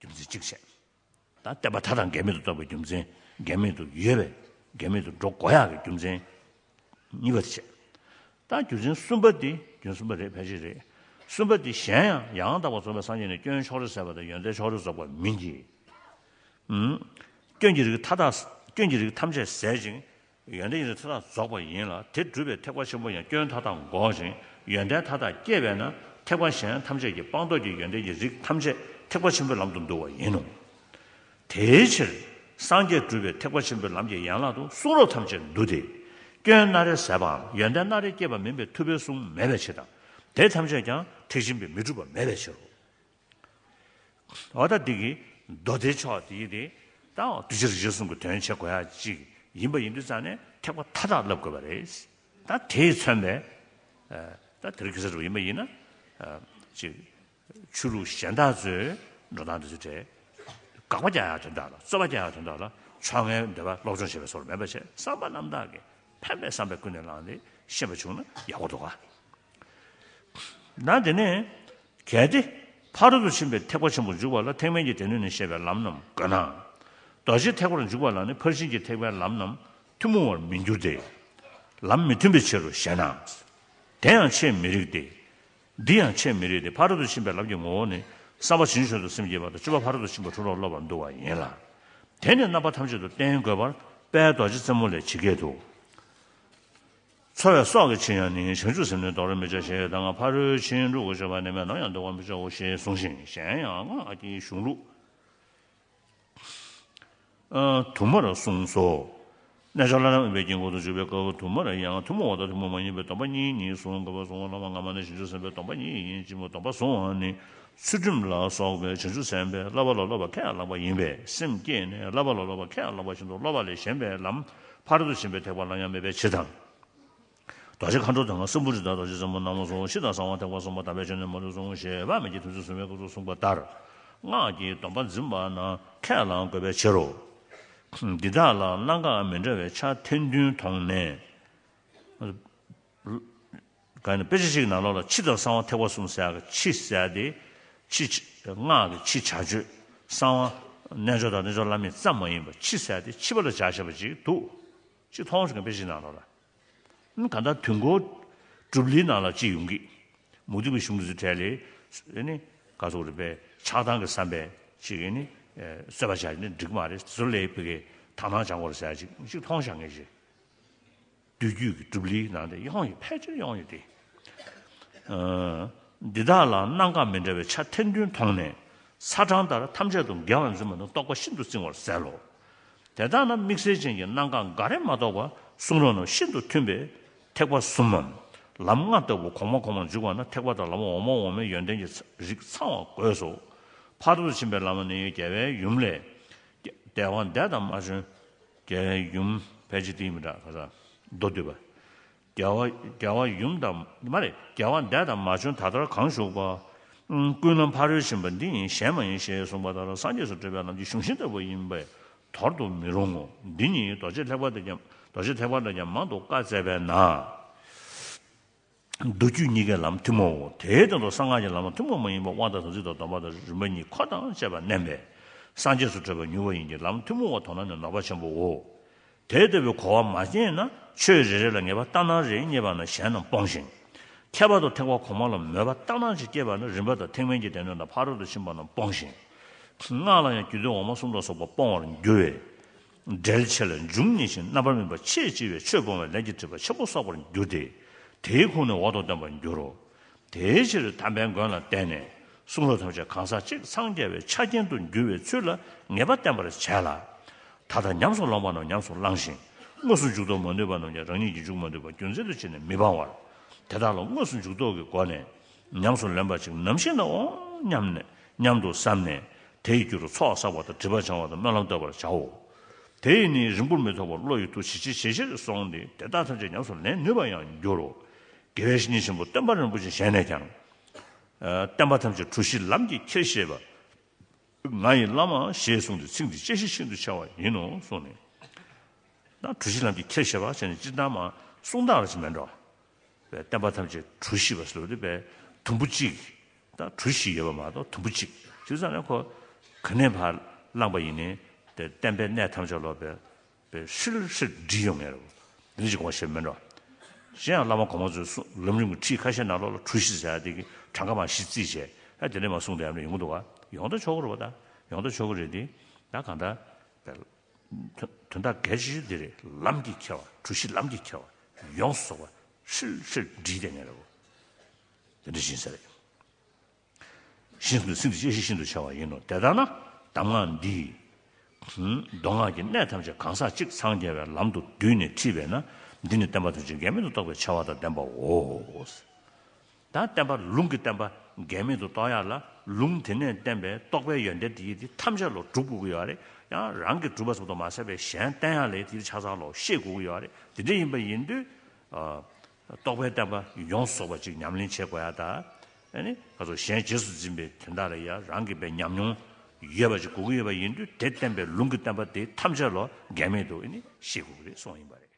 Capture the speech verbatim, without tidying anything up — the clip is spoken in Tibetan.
རྒྱུ་མཚན་གཅིག་བྱས། ད་བསྟན་པ་མཐའ་དག་འགལ་མེད་དུ་རྟོགས་པའི་རྒྱུ་མཚན། འགལ་མེད་དུ་ཡོད་པའི། འགལ་མེད་དུ་འགྲོ་དགོས་ཡག་གི་རྒྱུ་མཚན་གཉིས་པ་དེ་བྱས། ད་རྒྱུ་མཚན་གསུམ་པ་དེ། རྒྱུ་མཚན་གསུམ་པ་རེད། ཕལ་ཆེར་རེད། གསུམ་པ་དེ། གཞན་ཡང་ཡང་དག་པར་རྫོགས་པའི་སངས་རྒྱས་ནི། སྐྱོན་ཕྱོགས་རིས་ཟད་པ་དང་། ཡོན་ཏན་ཕྱོགས་རིས་རྫོགས་པ་མིན་གྱི། ཨུམ། སྐྱོན་གྱི་རིགས་མཐའ་དག་སྐྱོན་གྱི་རིགས་ཐམས་ཅད་ཟད་ཅིང་། ཡོན་ཏན་གྱི་རིགས་མཐའ་དག་རྫོགས་པ་ཡིན་ལ། དེ་སྒྲུབ་པའི་ཐེག་པ་ཆེན་པོ་ཡང་སྐྱོན་མཐའ་དག་འགོག་ཅིང་ཡོན་ཏན་མཐའ་དག་སྐྱེས་པས་ན། ཐེག་པ་གཞན་ཐམས་ཅད་ཀྱི་སྤངས་རྟོགས་ཀྱི་ཡོན་ཏན་གྱི་རིགས་ཐམས་ཅད་ཐེག་པ་ཆེན་པོའི་ལམ་དུ་འདུ་བ་ཡིན་ནོ། དེའི་ཕྱིར་སངས་རྒྱས་སྒྲུབ་པའི་ཐེག་པ་ཆེན་པོའི་ལམ་གྱི་ཡན་ལག་ཏུ་གསུང་རབ་ཐམས་ཅད་འདུ་སྟེ། སྐྱོན་སྣ་རེ་ཟད་པའམ་ཡོན་ཏན་སྣ་རེ་སྐྱེས་པ་མིན་པའི་ཐུབ་པའི་གསུང་མེད་པའི་ཕྱིར་དང་། དེ་ཐམས་ཅད་ཀྱང་ཐེག་ཆེན་པའི་མི་འགྲུབ་པ་མེད་པའི་ཕྱིར་རོ། འོ་ད་འདི་གི་མདོ་སྡེ་ཕྱོགས་དེ་ཡི་དེ་ད་གདུལ་བྱ་རིགས་ཤེས་གསུམ་གྱི་དོན་བྱེད་དགོས་ཡ་གཅིག་ཡིན་པ་ཡིན་དུས་ཙང་ནས་ཐེག་པ་མཐའ་དག་བསླབ་དགོས་པ་རེད། ད་དེས་མཚོན་པའི་ད་དེ་རིང་ཁ་སང་ཡིན་པ་ཡིན་ན་གཅིག་ཆོས་ལུགས་གཞན་དག་ཚོའི་འགྲོ་སྟངས་དེ་ཚོ་གྲས་དགག་པ་རྒྱག་ཡ་དོན་དག་ལ། རྩོད་པ་རྒྱག་ཡ་དོན་དག་ལ། ཕྱོགས་སྔའི་འདོད་པ་སློབ་སྦྱོང་བྱེད་པའི་བཟོ་འདྲ་མེད་པ་བྱས། བསམ་པ་རྣམ་དག་གིས་ཕན་པའི་བསམ་པས་ཀུན་ནས་བསླངས་ཏེ་ཤེས་པ་བྱུང་ན་ཡག་པོ་འདུག་ག་ན་དེ་ནས་གལ་ཏེ་ཕ་རོལ་ཏུ་ཕྱིན་པའི་ཐེག་པ་ཆེན་པོར་འཇུག་པ་ལ་ཐེག་དམན་གྱི་སྡེ་སྣོད་ནས་བཤད་པའི་ལམ་རྣམས་དགོས་ན། རྡོ་རྗེ་ཐེག་པར་འཇུག་པ་ལ་ནི་ཕར་ཕྱིན་གྱི་ཐེག་པའི་ལམ་རྣམས་ཐུན་མོང་བར་མི་འགྱུར་ཏེ། ལམ་མི་མཐུན་པའི་ཕྱིར་རོ་ཞེ་ན། དེ་ཡང་འཆད་མི་རིགས་ཏེ། འདི་ཡང་འཆད་མི་རིགས་ཏེ། ཕ་རོལ་ཏུ་ཕྱིན་པའི་ལམ་གྱི་ངོ་བོ་ནི། བསམ་པ་བྱང་ཆུབ་ཏུ་སེམས་བསྐྱེད་པ་དང་། སྤྱོད་པ་ཕ་རོལ་ཏུ་ཕྱིན་པ་ཁྲོ་བོར་སློབ་པར་འདུ་བ་ཡིན་ལ། དེ་ནི་རྣམ་པ་ཐམས་ཅད་དུ་བསྟན་དགོས་པར་དཔལ་རྡོ་རྗེ་རྩེ་མོ་ལས་ཇི་སྐད་དུ། འཚོ་བའི་སྲོག་གི་ཕྱིར་ཡང་ནི། བྱང་ཆུབ་སེམས་ནི་དོར་མི་བྱ་ཞེས་དང་། ཕ་རོལ་ཕྱིན་དྲུག་གི་སྤྱོད་པ་ནི། མེད་ནམ་ཡང་འདོར་བར་མི་བྱའོ་ཞེས་གསུངས་ཤིང་། གཞན་ཡང་སྔགས་ཀྱི་གཞུང་ལུགས་དུ་མར་གསུངས་སོ། རྣལ་འབྱོར་ལྷ་རྣམས་དབེན་པའི་དཀྱིལ་འཁོར་དུ་འཇུག་པའི་སྐབས་དུ་མར་ཡང་ཐུན་མོང་བ་དང་ཐུན་མོང་མ་ཡིན་པའི་སྡོམ་པ་གཉིས་ནི་གསུངས། དགོངས་པ་གསུང་བ་བླ་མ་སྔ་མ་ནས་བྱང་ཆུབ་སེམས་དཔའི་སྡོམ་པ་ཉིད་ཡིན་ཅེས་སྡོམ་པ་གསུང་བ་ནི། ཚུལ་ཁྲིམས་ལ་སོགས་པའི་བྱང་ཆུབ་སེམས་དཔའི་བསླབ་པ་ལ་སློབ་པ་མཁས་ཡང་ལགས་པ་ཡིན་པས་སེམས་བསྐྱེད་ནས། བསླབ་པ་ལ་སློབ་པ་མཁས་ཡང་ལགས་པ་བཞིན་དུ་སློབ་པ་ལས་གཞན་པའི་ལམ་ཕ་རོལ་ཏུ་ཕྱིན་པའི་ཐེག་པ་ལ་ཡང་མེད་པའི་ཕྱིར་དང་། རྡོ་རྗེ་མཁའ་འགྲོ་དང་སྲིན་པོ་རི་དྭགས་རྡོ་རྗེ་རྩེ་མོ་རྣམས་གསུངས། ཤིང་རྟ་གསང་བ་ཐེག་པ་གསུམ་པ་དམ་པའི་ཆོས་ནི་མ་ལུས་གསུངས་ཞེས་དཔག་མེད་ཀྱི་དུས་ཚོད་གསུངས་པའི་སྐབས་སུ་གསུངས་པ་ལྟར། སྔགས་ཀྱི་སྡོམ་པ་འཛིན་པ་ན་ཁས་བླང་དགོས་པའི་ཕྱིར་རོ། འདི་དག་ལ་རྣམ་གྲངས་མི་འདྲ་བའི་ཆ་ཐེར་འདོན་མཐོང་ནས། ག་ནི་དཔེ་ཆ་ཞིག་ནང་ལོགས་ལ་ཕྱི་དང་གསང་བ་ཐེག་པ་གསུམ་ཟེར་ཡག་གི་ཕྱི་ཟེར་ཡག་དེ། ཕྱི་སྔགས་ཀྱི་ཕྱི་བྱ་སྤྱོད། གསང་བ་རྣལ་འབྱོར་དང་རྣལ་འབྱོར་བླ་མེད་ཙམ་མ་ཡིན་པ་ཕྱི་ཟེར་ཡག་དེ་ཕྱི་པ་ལ་སྦྱར་བཞག་པ་ཅིག་འདུག་ཅིག་མཐོང་སོང་། དཔེ་ཆ་ནང་ལོགས་ལ། གང་ལྟར་དུས་འཁོར་གྲུབ་ལུགས་ནང་ལ་ཅིག་ཡོང་གི། མུ་སྟེགས་པའི་གཞུང་དེ་ཚོའི་གྲས་ལས་ནི་ག་ཚོད་རེད་པས། ཆགས་སྡང་གི་བསམ་པས་ཅིག་ནི་རྩོད་པ་བྱས་ནི་འགྲིག་མ་རེད། ཟུར་ལས་ཕ་གིའི་དག་སྣང་སྦྱང་དགོས་རེད་ཟེར་ཅིག་ཅིག་མཐོང་བཞག་མཁན་ཞིག་བསྡུས་རྒྱུད་ཀྱི་གྲུབ་ལུགས་ནང་དེ་ཡོང་ཡོད། ཕལ་ཆེར་ཡོང་ཡོད་དེ། འདི་དག་ལ་རྣམ་གྲངས་མི་འདྲ་བའི་ཆ་ཐེར་འདོན་མཐོང་ནས། ཚ་གྲང་ལྟར་ཐམས་ཅད་དུ་འགལ་བར་འཛིན་པ་ནི་རྟོག་པ་ཤིན་ཏུ་བརྩིང་བར་ཟད་ལོ། དེ་ལྟར་ན་དམིགས་བསལ་ཅན་གྱི་རྣམ་གྲངས་འགའ་རེ་མ་གཏོགས་པ་གསུང་རབ་རྣམས་ཤིན་ཏུ་མཐུན་པས་ཐེག་པ་གསུམ་མམ། ལམ་ལྔ་ལྟ་བུ་གོང་མ་གོང་མར་འཇུག་པ་ན་ཐེག་པ་དང་ལམ་འོག་མ་འོག་མའི་ཡོན་ཏན་གྱི་རིགས་ཚང་བ་དགོས་སོ། ཕ་རོལ་ཏུ་ཕྱིན་པའི་ལམ་ནི་རྒྱལ་བའི་ཡུམ་ལས། རྒྱལ་བ་འདས་དང་མ་བྱོན། རྒྱལ་བའི་ཡུམ་ཕལ་ཆེར་དེ་ཡིན་མི་འདྲ། ག་ས་མདོ་སྡུད་པ། རྒྱལ་བ་རྒྱལ་བ་ཡུམ་དང་མ་རེད། རྒྱལ་བ་འདས་དང་མ་བྱོན་ད་ལྟར་གང་བཞུགས་པ། ཀུན་ལམ་ཕ་རོལ་ཕྱིན་པ་འདི་ཉིད་གཞན་མ་ཡིན་ཞེས་གསུངས་པ་ལྟར་སངས་རྒྱས་སུ་གྲུབ་པའི་ལམ་གྱི་གཞུང་ཤིང་ལྟ་བུ་ཡིན་པས་དོར་དུ་མི་རུང་ངོ་། འདི་ཉིད་རྡོ་རྗེ་ཐེག་པ་དང་ཀྱང་རྡོ་རྗེ་ཐེག་པ་དང་ཀྱང་མང་དུ་བཀའ་སྩལ་པས་ན། མདོ་རྒྱུད་གཉིས་ཀའི་ལམ་ཐུན་མོང་ངོ་། དེའི་སྟེང་དུ་གསང་སྔགས་ཀྱི་ལམ་ཐུན་མོང་མ་ཡིན་པ་དབང་དང་དམ་ཚིག་དང་སྡོམ་པ་དང་རིམ་པ་གཉིས་འཁོར་དང་བཅས་པ་བསྣན་པས་སངས་རྒྱས་སུ་གྲུབ་པར་མྱུར་བ་ཡིན་གྱི། ལམ་ཐུན་མོང་བ་དོར་ན་ནི་ནོར་བ་ཆེན་པོའོ། དེ་ལྟ་བུའི་གོ་བ་མ་སྐྱེས་ན་ཆོས་རེ་རེ་ལ་ངེས་པ་ལྟར་སྣང་རེ་རྙེད་པ་ན་གཞན་རྣམས་སྤོང་ཞིང་། ཁྱད་པར་དུ་ཐེག་པ་གོང་མ་ལ་མོས་པ་ལྟར་སྣང་ཅིག་སྐྱེས་པ་ན་རིམ་པ་དང་ཐེག་དམན་གྱི་སྡེ་སྣོད་དང་ཕ་རོལ་ཏུ་ཕྱིན་པ་རྣམས་སྤོང་ཞིང་། སྔགས་ལ་ཡང་རྒྱུད་སྡེ་འོག་མ་གསུམ་དང་སོགས་པ་སྤོང་བར་འགྱུར་བས། འབྲེལ་ཆེ་ལ་འབྱུང་ཉེ་ཞིང་རྣམ་པར་སྨིན་པ་ཆེས་ལྕི་བས་ཆོས་སྤོང་བའི་ལས་ཀྱི་སྒྲིབ་པ་ཆེན་པོ་གསོག་པར་འགྱུར་ཏེ། དེའི་ཁུངས་ནི་འོག་ཏུ་བསྟན་པར་འགྱུར་རོ། དེའི་ཕྱིར་དམ་པའི་མགོན་ལ་བརྟེན་ནས་གསུང་རབ་ཐམས་ཅད་གང་ཟག་གཅིག་འཚང་རྒྱ་བའི་ཆ་རྐྱེན་དུ་འགྱུར་བའི་ཚུལ་ལ་ངེས་པ་བསྟེན་པར་བྱས་ལ། ད་ལྟ་ཉམས་སུ་བླངས་པ་རྣམས་ཉམས་སུ་བླངས་ཤིང་། དངོས་སུ་འཇུག་ལྡོག་མ་ནུས་པ་རྣམས་ཀྱང་རང་ཉིད་ཀྱིས་འཇུག་མ་ནུས་པ་རྒྱུ་མཚན་དུ་བྱས་ནས་མི་སྤང་བར། དེ་དག་ལ་དངོས་སུ་འཇུག་ལྡོག་གི་སྒོ་ནས་ཉམས་སུ་ལེན་པ་ཅིག་ནམ་ཞིག་ན་འོང་སྙམ་ནས་སྙམ་དུ་བསམ་ནས་དེའི་རྒྱུ་རུ་ཚོགས་བསགས་པ་དང་སྒྲིབ་པ་སྦྱང་བ་དང་སྨོན་ལམ་བཏབ་པར་བྱའོ། དེ་ཡིས་ནི་རིང་པོར་མི་ཐོགས་པར་བློ་ཡི་མཐུ་ཇེ་ཆེ་ཇེ་ཆེར་སོང་སྟེ་དེ་དག་ཐམས་ཅད་ཉམས་སུ་ལེན་ནུས་པར་ཡང་འགྱུར་རོ། དགེ་བའི་བཤེས་གཉེན་ཆེན་པོ་སྟོན་པ་རིན་པོ་ཆེ་ཞལ་ནས་ཀྱང་། ཨ། བསྟན་པ་ཐམས་ཅད་གྲུ་བཞི་ལམ་གྱིས་ཁྱེར་ཤེས་པ། ང་ཡི་བླ་མ་ཞེས་གསུངས་ཏེ་ཚིག་འདི་དཔྱད་གཞི་ཤིན་ཏུ་ཆེ་བ་ཡིན་ནོ་གསུངས་ནས། ད་གྲུ་བཞི་ལམ་གྱིས་ཁྱེར་ཤེས་པ་ཟེར་ནས་སྤྱིར་བཏང་མ་གསུང་སྟངས་རེ་ཞིག་མེད་འགྲོ། བསྟན་པ་ཐམས་ཅད་གྲུ་བཞི་པ་ཟེར་བ་དེ་བས་དུམ་བུ་གཅིག་ད་གྲུ་བཞི་ཡོད་པ་མ་གཏོགས་དུམ་བུ་གཅིག་དེ་ཙམ་ནས་ཁོ། ག་ནས་ཕར་བླངས་པ་ཡིན་ནའི་དེ་བསྟན་པའི་གནས་ཐམས་ཅད་ལོག་པའི་པའི་ཧྲིལ་ཧྲིལ་འདྲིས་ཡོང་ངེས་རེད། འདི་འདྲ་ཞིག་གོང་བཤད་མིན་འགྲོ། གཞན་ཡང་བླ་མ་གོང་མ་ཚོས་གསུངས་ལམ་རིམ་གྱི་ཁྲིད་ཁ་ཤས་ནང་ལོགས་ལ་གྲུ་བཞི་ཟེར་ཡ་དེ་གི་གྲངས་ཀ་མ་བཞི་རྩིས་བྱས་ཨ་དེ་འདྲ་མ་གསུངས་དེ་ཡང་ཡོང་གི་འདུག་ག་ཡོང་ད་ཆོག་གི་རེད་པ། ད་ཡོང་ད་ཆོག་གི་རེད་དེ། ད་གང་ལྟར་དོན་དོན་དག་གལ་ཆེ་ཤོས་འདི་རེད། ལམ་གྱི་ཁྱེར་བ་གྲུ་བཞི་ལམ་གྱི་ཁྱེར་བ་ཡོངས་སུ་རྫོགས་པ་ཧྲིལ་ཧྲིལ་འདྲིས་བསྡད་ངེས་རེད་པ། དེ་འདྲ་ཞིག་ཟེར་རེད། ཤིན་ཏུ་སྲིད་དུ་གཅེས་ཤིང་ཤིན་ཏུ་ཆེ་བ་ཡིན་ནོ། དེ་ལྟར་ན་གདམས་ངག་འདིས་མདོ་སྔགས་ཀྱི་གནད་ཐམས་ཅད་གང་ཟག་གཅིག་འཚང་རྒྱ་བའི་ལམ་དུ་བསྡུས་ནས་ཁྲིད་པས་ན་འདི་ནི་བསྟན་པ་ཐམས་ཅད་འགལ་མེད་དུ་རྟོགས་པའི་ཆེ་བ་དང་ལྡན་པའོ། ད་བསྟན་པ་ལུང་གི་བསྟན་པ་འགལ་མེད་དུ་རྟོགས་ཡག་ལ་ལུང་དེ་ནས་བསྟན་པའི་རྟོགས་པའི་ཡོན་ཏན་དེ་ཡིས་དེ་ཐམས་ཅད་ལ་སྒྲུབ་དགོས་ཀྱི་ཡོད་རེད། ཡང་རང་གིས་སྒྲུབ་པ་ཙམ་དུ་མ་ཟད་པའི་གཞན་བསྟན་ཡག་ལ་དེ་ཆ་ཚང་ལ་ཤེས་དགོས་ཀྱི་ཡོད་རེད། དེ་འདྲ་ཡིན་པ་ཡིན་དུས། རྟོགས་པའི་བསྟན་པ་ཡོངས་སུ་རྫོགས་པ་ཅིག་ཉམས་ལེན་བྱེད་དགོས་ཡ་ད། ཨ་ནི་ང་ཚོ་གཞན་རྗེས་སུ་འཛིན་པའི་དོན་དག་ལ་ཡ་རང་གི་པའི་ཉམས་མྱོང་ཡོད་པ་ཅིག་དགོས་ཀྱི་ཡོད་པ་ཡིན་དུས་དེ་བསྟན་པའི་ལུང་གི་བསྟན་པ་དེ་ཐམས་ཅད་ལ་འགལ་མེད་དུ་ཨ་ནི་ཤེས་དགོས་ཀྱི་རེད་གསུངས་ཡིན་པ་རེད།